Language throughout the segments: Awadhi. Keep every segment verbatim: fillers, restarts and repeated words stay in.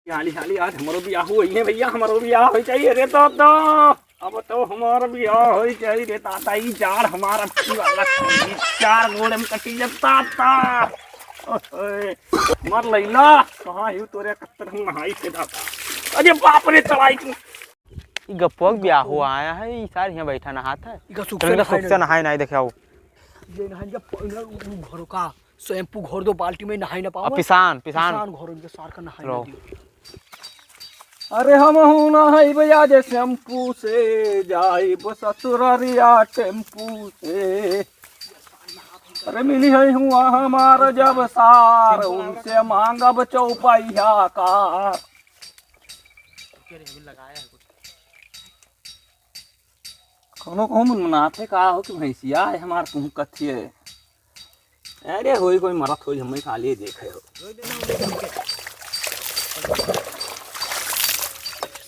हाली हाली आज हमरो बियाह होई है भैया, हमरो बियाह होई चाहिए रे दादा। अब तो हमार बियाह होई चाहिए रे दादा, ई जाड़ हमार अबकी वाला कटी, चार गोड़े में कटी रे दादा। ओए, मर लैला, कहाँ हिउ तोरे कत्तर हम नहाई थे दादा। अरे बाप रे, चढ़ाई की। ई गप्पो के बियाह हो आया है, ई सार यहाँ बैठा नहात है। इका सुख चल, से इनका सुख नहाए से ना। नहाए नहीं देखे आओ। ये नहाए जब प-, इन्हें उ, उ घरों का शैम्पू घोर दो बाल्टी में, नहाए ना पावे। पिसान, पिसान। पिसान घोर इनके सार का नहाए ना दियो। अरे हमहू नहाइब आज शैम्पू से, जाइब ससुररिया टेम्पू से। अरे मिली है हुआ हमार जब सार, उनसे मांगब चौपैया का। कौनो कहूँ मन मनाते का हो कि भैंसिया है हमार कहूँ कथिए। अरे होई कोई मरत होई, हमें खाली देखे हो।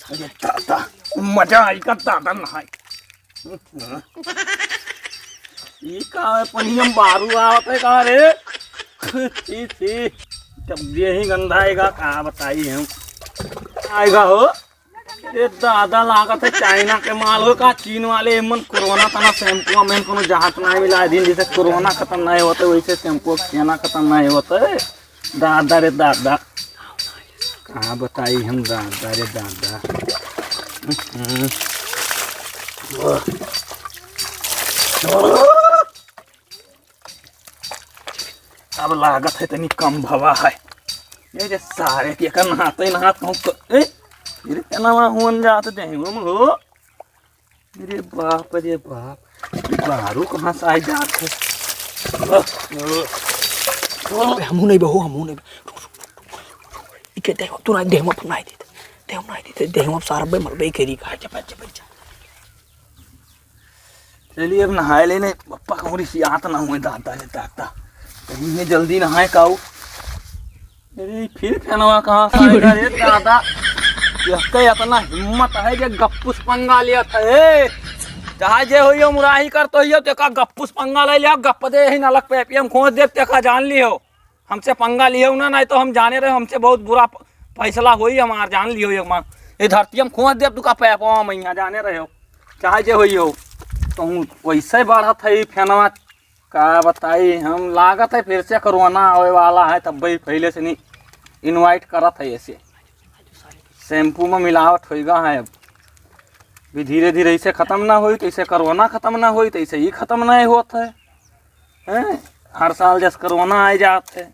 अरे दादा, मजा आई का दादा नहाई। ई का है, पनिया में बारू आवत है का रे? छी, छी। जब यही गंधा आएगा, का बताई हम। आएगा हो। ए दादा, लागत है चाइना के माल हो का, चीन वाले। एमन कोरोना तना शैम्पू में कोनो जहाज ना मिला दिन, जैसे कोरोना खत्म नहीं होते वैसे शैम्पू के छेना खत्म नहीं होते। दादा रे दादा, कहाँ बताई हम दादा रे दादा। हम्म। अब लागत है तनी कम भवा है। ये जे सारे के का नहाते नहात कहूँ क-, ए, फिर केना हुन जात देहू में हो। अरे बाप रे बाप, बारू कहाँ से आई जात है? अबे हमहू नहीं बहू, हमहू नहीं बहू। इके देह तू ना, देह में तू ना देते, देह में ना देते, देह में सारा बे मरबे करी का। अच्छा, अच्छा, अच्छा। चलिए अब नहाए लेने, पप्पा कहूँ रिसियात ना हुए दादा रे दादा, कहीं ये जल्दी नहाए काऊ। अरे फिर फेनवा कहाँ से आएगा रे दादा? यहके इतना हिम्मत है जे गप्पू से पंगा लिया था। ए, चाहे जे होइयो मुराही कर तो हियो, तेका गप्पू से पंगा ले लिया, गप्प दे यही नलक पे एपीएम खोज देब, तेका जान लियो। हमसे पंगा लियो ना, नहीं तो हम जाने रहे, हमसे बहुत बुरा प-, फैसला होई हमार, जान लियो एक माँ। ये धरती हम खोज देब तुका पैपवा में यहाँ, जाने रहे हो, चाहे जे होई हो। तो हूँ वैसे बढ़त है ई फेनवा, का बताई हम, लागत है फिर से कोरोना आवे वाला है, तब भाई पहले से नहीं इनवाइट करत है ऐसे। शैम्पू में मिलावट होइगा है अब। भी धीरे धीरे ऐसे खत्म ना होई, तो ऐसे कोरोना खत्म ना होई, तो ऐसे ही खत्म नहीं होत है। हैं? हर साल जस कोरोना आए जात है।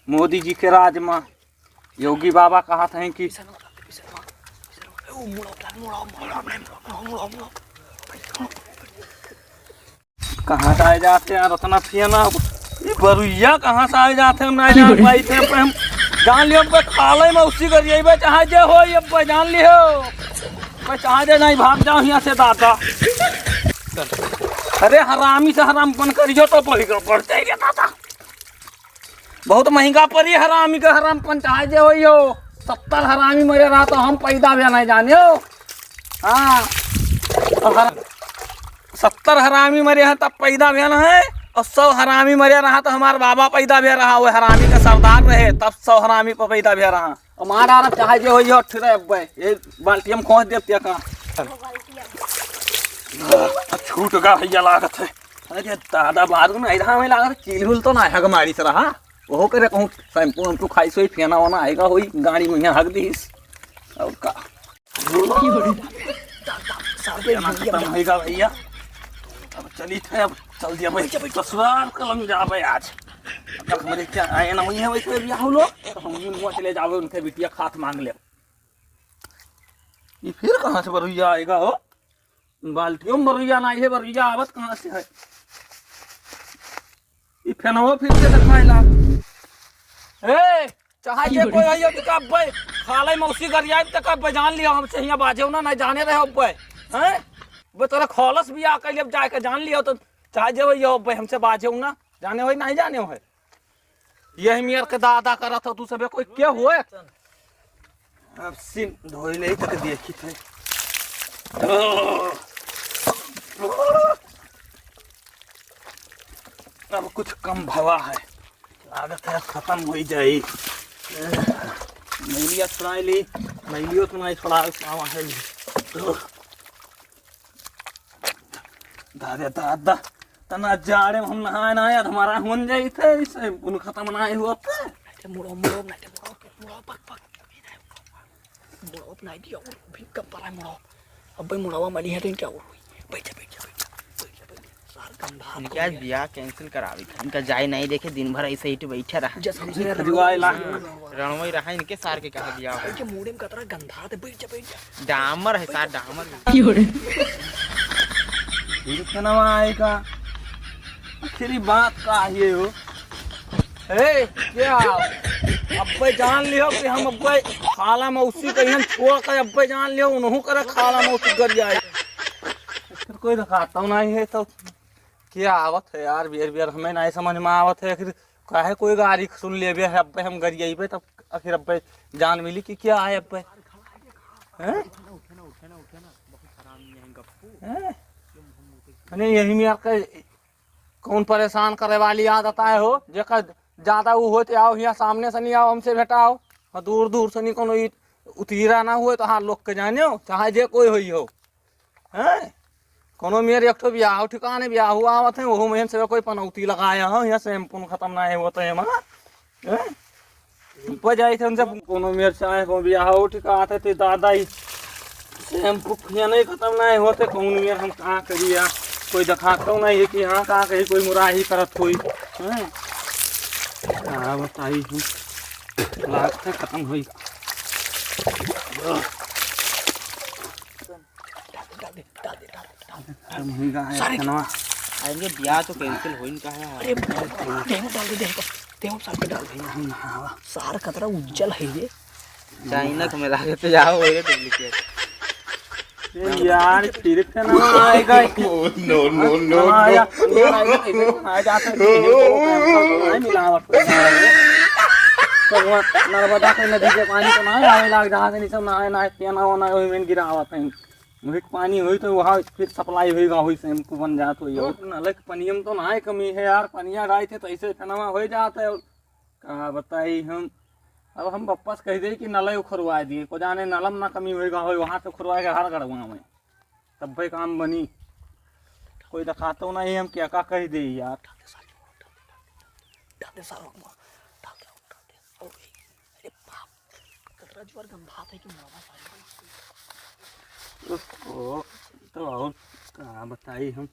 मोदी जी के राज में योगी बाबा कहत हैं कि कहाँ से आए जाते हैं यार, उतना फेना। ये बरुइया कहाँ से आए जाते हैं, हम नहीं जान पाई थे। हम जान लियो, हमको खाले में उसी कर यही बे, चाहे जे हो, ये बे जान लियो। बे चाहे जे नहीं, भाग जाओ यहाँ से दादा। अरे हरामी से हरामपन करियो तो बढ़, बढ़ जाइए दादा। बहुत महंगा पड़ी हरामी का हरामपन, चाहे जे होई हो। सत्तर हरामी मरे रहा तो हम पैदा भी नहीं जाने हो। हाँ, तो हर-, सत्तर हरामी मरे हैं तब पैदा भी नहीं है, और सौ हरामी मरे रहा तो हमार बाबा पैदा भी रहा, वो हरामी का सरदार रहे तब सौ हरामी पर पैदा भी रहा। और मार डालब चाहे जे होई हो, ठीक है, अब ये बाल्टी हम खोज देते का। छूट गा भैया लागत है। अरे दादा, बारू ना इधर हमें लागत चील हुल तो ना है हमारी तरह, हाँ? ओहो करे कहूँ शैम्पू वैम्पू खाई सोई फेना वना आएगा होई गाड़ी में यहाँ हक दीस। और का? फेना खत्म होएगा भैया। अब चली थे, अब चल दिया भाई ससुराल कलम जाबे आज। अब तक हमारे क्या आए ना हुई है वैसे भी हम लोग, तो हम भी मुँह चले जाबे उनके बिटिया खात मांग ले। ये फिर कहाँ से बरुइया आएगा हो? बाल्टियों में बरुइया नहीं है, बरुइया आवत कहाँ से है? ई फेनवा फिर से देखाए लाग। ए, चाहे जे कोई आइयो तो का अब्बे खाले मौसी गरियाई तो का अब्बे जान लियो हमसे हियाँ बाजेउ ना, नहीं जाने रहे अब्बे। हैं? अब्बे तोरा खौलस भी आ कैले, अब जाए के जान लियो तो चाहे जे होइयो अब्बे हमसे बाजेउ ना, जाने होई नहीं जाने होई। यही मेर के दादा करत हो तू सबे, कोई के होए? अब सिन धोई ले तक देखी थे। अब कुछ कम भवा है, लागत है खत्म हो जाई। नैलिया छोड़ाए ली, नैलियो तो नहीं छोड़ा, आवा है ली। दादा, दादा, तना जाड़े में हम नहाए ना आए, हमारा होन जाई थे, इसे उन खत्म ना आए हुआ थे। नाटे मुड़ो, मुड़ो, नाटे मुड़ो, मुड़ो, पक, पक। मुड़ो, नाटे और भी कम पड़ा है मुड़ो। अब्बे मुड़वा मली है तो क्या और हुई? बैठ जा, बैठ जा, बैठ जा, बैठ जा, बैठ जा। सार गंदा हाथ इनके आज हो गया। ब्याह cancel करावे के। इनका जाए नहीं देखे, दिन भर ऐसे ही बैठे रहा। जस हमसे रणवई रहा। रणवई रहा, इनके सार के कहा ब्याह हो। के मूड़े में कतरा गंदा हाथ है, बैठ जा, बैठ जा। डामर है सार, डामर। क्यों रे? फिर कनवा आएगा? आखिर ई बात का है हो? ए, क्या? अब्बे जान लियो कि हम अब्बे खाला मौसी के इहन छोड़ के अब्बे जान लियो, उनहू करे खाला मौसी कर जाए। फिर कोई दिखाता नहीं है तो क्या आवत है यार, बियर बियर हमें नहीं समझ में आवत है। आखिर काहे कोई गारी सुन लेबे है, अब्बे हम गरियाइबे तब आखिर अब्बे जान मिली कि क्या है अब्बे? हैं? हैं? अरे यही में आपका कौन परेशान करे वाली आदत आए हो? जेकर ज्यादा ऊ होय तो आओ, हियाँ सामने से नहीं आओ, हमसे भेटाओ। और दूर दूर से नहीं कोनो ई उतीरा ना हुए तो हाँ लोग के जाने हो, चाहे जे कोई होई हो। हैं? कोनो मेर एक ठो बियाह ठिकाने बियाह हुआ आवत है, वहू में से कोई पनौती लगाया हो, यहाँ शैम्पू खत्म ना है होते हैं हमारा। हैं? ऊपर जाए थे उनसे, कोनो मेर चाहे को बियाह हो ठिका आते थे दादा ही शैम्पू फिर नहीं खत्म नहीं होते, कौन मेर हम कहाँ करी यार, कोई दिखाता नहीं है कि हाँ कहाँ कहीं कोई मुराही करत कोई। हैं? का बताई हम, लागत है खत्म होई। डाल दे, डाल दे, डाल दे, डाल दे, डाल दे। खत्म होई गा है सारे खनवा। अरे, ये ब्याह तो cancel होइन का है। अरे, देहो डाल दे, देहो, देहो सार पे डाल दे। हम नहावा। सार कतरा उज्जल है ये। चाइना को मिला के तो जाओ, वो ये duplicate। ए यार, फिर खनवा आएगा। No, no, no, no। आया, आया, आया, आया, आया, जाते हैं, नहीं मिलावट। तो वहाँ नर्मदा के नदी के पानी तो ना आवे लाग, जहाँ से नहीं सब नहाए, नहाए, तेना होना, वही में गिरावत हैं। वही पानी होई तो वहाँ फिर supply होई, वहाँ होई शैम्पू बन जात होई। और नलक पनियम तो ना है कमी है यार, पनिया डाई थे तो ऐसे खनवा हो जात है। और का बताई हम, अब हम बप्पा से कह दे कि नले उखरवा दिए, को जाने नलम ना कमी होई, वहाँ से उखरवा के हर गड़वा में तब भाई काम बनी। कोई दिखाता नहीं, हम क्या का कह दे यार। डाल दे सारा, डाल दे, डाल दे। अरे बाप, कतरा जुआर गंधात है कि मरवा सारे। ओहो, तो और का बताई हम।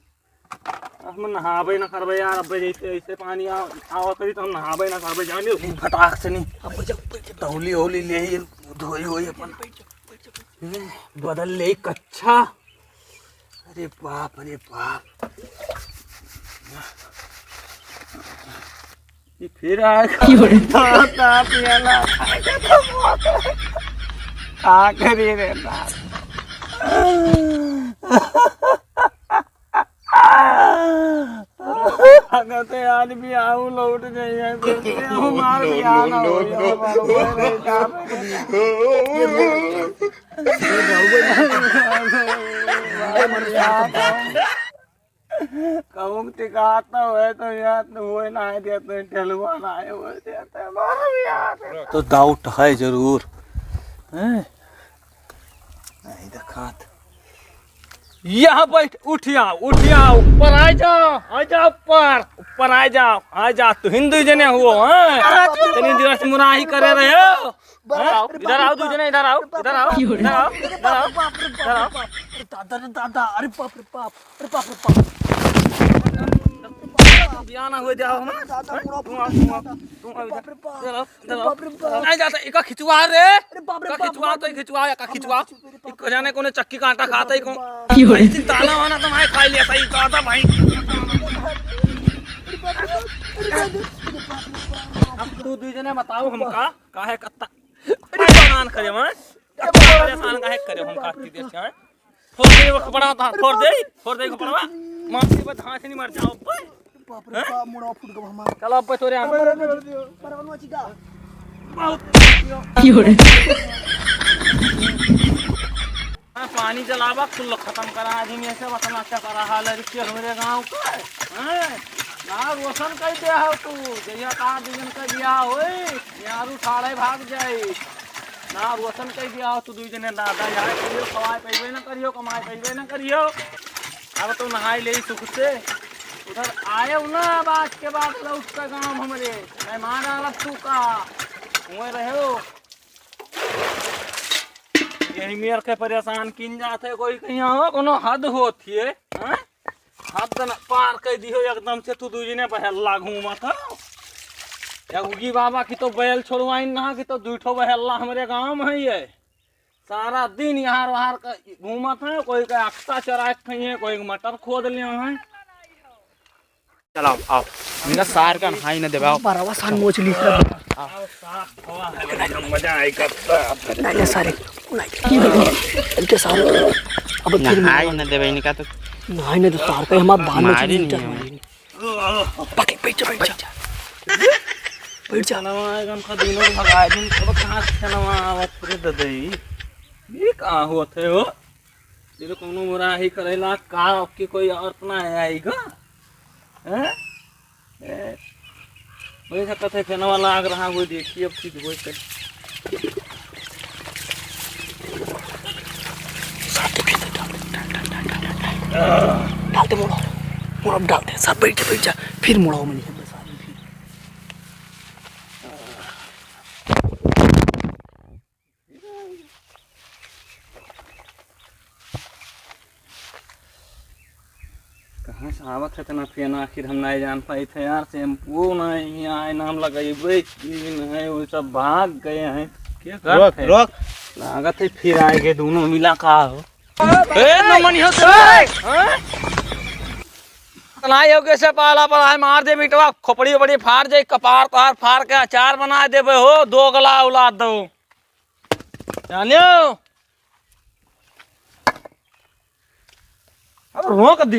हम नहाबे ना करबे यार, अब जैसे ऐसे पानी आ-, आवत रही तो हम नहाबे ना करबे, जानियो। फटाक से नहीं। अब जब तौली होली ले ही धोई होई अपन। हम्म, बदल ले कच्छा। अरे बाप रे बाप। ये फिर आए। का करी रे बाप। अगर तो यार भी आऊ लौट जाइए, तो हमार भी आना हो, हमार हो, कहूँ टिकाता है तो यार तो वो ना है, तो ठेलुआ ना है, वो तो यार। तो doubt है जरूर, हैं? नहीं दिखात। यहाँ बैठ, उठ जाओ, उठ जाओ, ऊपर आ जाओ, आ जाओ ऊपर, ऊपर आ जाओ, आ जाओ। तो हिंदू जने हुओ, हाँ? इतनी दिवस मुराही करे रहे हो, हाँ? इधर आओ, दू जने इधर आओ, इधर आओ, इधर आओ, इधर आओ, इधर आओ। अरे दादा रे दादा, अरे बाप रे बाप, अरे बाप रे बाप। बियाह ना हो जाओ हमार, दादा, हाँ? पूरा तू आओ, तू आओ, तू आओ इधर। बाप रे बाप। इधर आओ। अरे बाप रे बाप। नहीं जाता, इका खिंचवा रे। अरे बाप रे इका बाप, खिंचवा बाप तो, रे। खिंचवा, इका खिंचवा। अरे बाप रे बाप। इको जाने कोनो चक्की कांटा खाता है, को क्यों रे? ऐसी ताला वाला तो मैं खा लिया था, ये तो आता भाई। अरे बाप रे बाप। अब तू दू जने बताओ हमका, काहे कत्ता परेशान करे, हाँ? परेशान काहे करे हमका, की देर से, हाँ? फोड़ दे वो कपड़ा था, फोड़ दे, फोड़ दे कपड़ा। मार के बस हाथ नहीं मर जाओ, ओए। बाप रे बाप, मुड़ा फूट गवा हमार। चलो, अब तोरे यहाँ। परवनवा चिका। बहुत। क्यों रे? हाँ, पानी चलावा, कुल खत्म करा, आदमी ऐसे बतना अच्छा करा हाल है, रिक्के हमरे गाँव का। हैं? ना रोशन कह दे हो तू, जहिया कहा दिन का बियाह होई, यारू ठाड़े भाग जाई। ना, रोशन कह दिया हो, तू दुई जने दादा, यहाँ करियो, कमाए पैबे ना करियो, कमाए पैबे ना करियो। अब तो नहाई ले सुख से। उधर आयो ना, बात के बाद लौट का गाँव हमरे। मैं मार डालब तू का। हुए रहो। यही मेर के परेशान किन जात है कोई कहीं हो, कोनो हद होत है, हाँ? हद न पार कर दियो एकदम से, तू दुई जने बहेल्ला घूमत हो। या उगी बाबा की तो बैल छोड़वाइन ना कि तो दुई ठो बहेल्ला हमरे गाँव में है ये। सारा दिन यहाँ बाहर का घूमत है, कोई का अक्सा चरा के खाइए, कोई मटर खोद लिए हैं। चलाओ, आओ। इनका सार का नहाई न देवाओ। बराबर सान मोच ली। आओ। मजा आएगा। नहीं, नहीं, सारे। नहीं, इनके सारे। अब फिर नहाई न देवे इनका तो। नहाई न दे सार का, हमार बाल में मारी नहीं है। पकड़, बैठ जा, बैठ जा। बैठ जा। चलवा आएगा, उनका दोनों भगाए दिन, अब कहाँ से चलवा आवत रे ददई? ये कहाँ होत है हो? ये तो कोनो बुराई करेला का, आपके कोई औरत ना आएगा? हैं? ए, वही सकत है, फेनवा लाग रहा, वो देखिए अब चीज वही कर। डाल दे, मुड़ो, मुड़ो डाल दे, सब बैठ जा, बैठ जा, फिर मुड़ो, मैं नहीं बस आदमी फिर। कहाँ से आवत है इतना फेन, आखिर हम नहीं जान पाई थे यार। शैम्पू नहीं आए, नाम लगाइबे की नहीं, वो सब भाग गए हैं। क्या रोक, करत है? रोक। लागत है फिर आएंगे दोनों मिला का हो। ए, नमन हो तो। हाँ? इतना ही हो गया से पाला पड़ा है, मार दे मिटवा, खोपड़ी वोपड़ी फाड़ दे, कपार तोहार फाड़ के अचार बना देबे हो, दोगला औलाद हो। जानियो। अब रोक दियो।